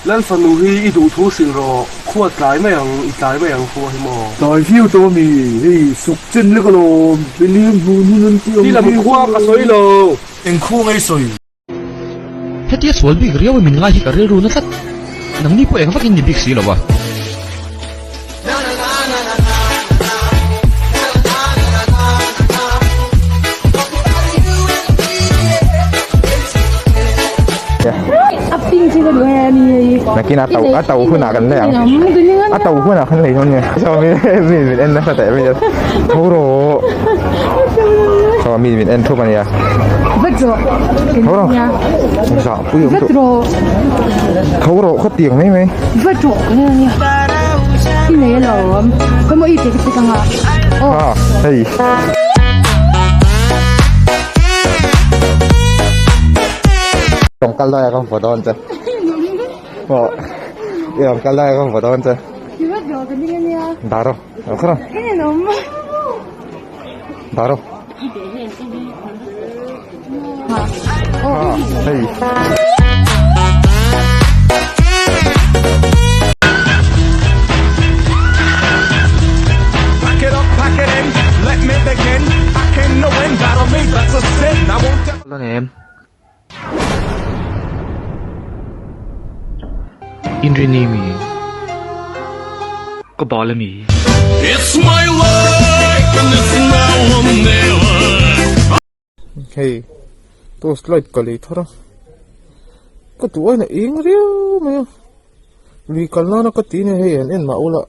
Lal fanu hi i duh thu hrilh rawh, khua tlai mai ang, i tlai mai ang khua hi maw? Tlai viau tawh ami, hei suk chen lek alawm, William hmuh hnun an tih ang Ti lam khua ka sawi lo. Eng khua ngei sawi? Hetia sual bik riau in min ngai hi ka rilru na tlat. Nangni pawh eng vakin ni bik si lo a. Nakin a to a to hunah kan lei ang a to hunah kan lei dawn nge saw mi mi min en nasa teh mai tho rawh saw mi min en thup ania tho rawh zah pui awm tawh tho rawh khaw tiang mai mai ah hei Tawng kal lai a ka vaw dawn che. Aw i rawn kal lai a ka vaw dawn che. Dah rawh dah rawh. Dah rawh. Ah hei. Inrini mi ka bal a mi. It's my life and it's now or never. Hei torch light ka lei thar a ka duh aina eng riau mai a lui kal nana ka tih nia hei an en mah ula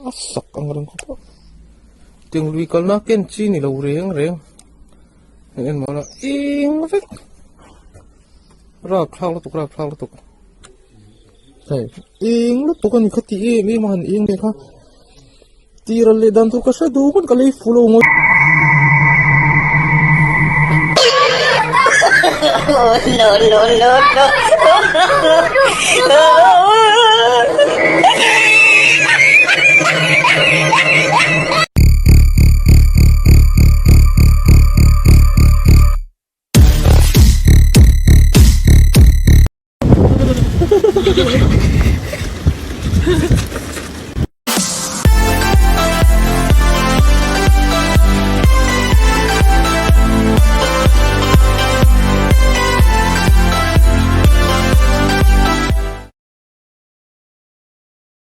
a sak ang reng khawp a tiang lui kalna ken chi ni lo reng reng. Eng emaw la eng vek rapthlak lutuk rapthlak lutuk hei eng lutuk a ni kha ti em em a han eng leh kha tira leh dan tur ka hre duh pawn ka lei fu lo ngawt. No no no no.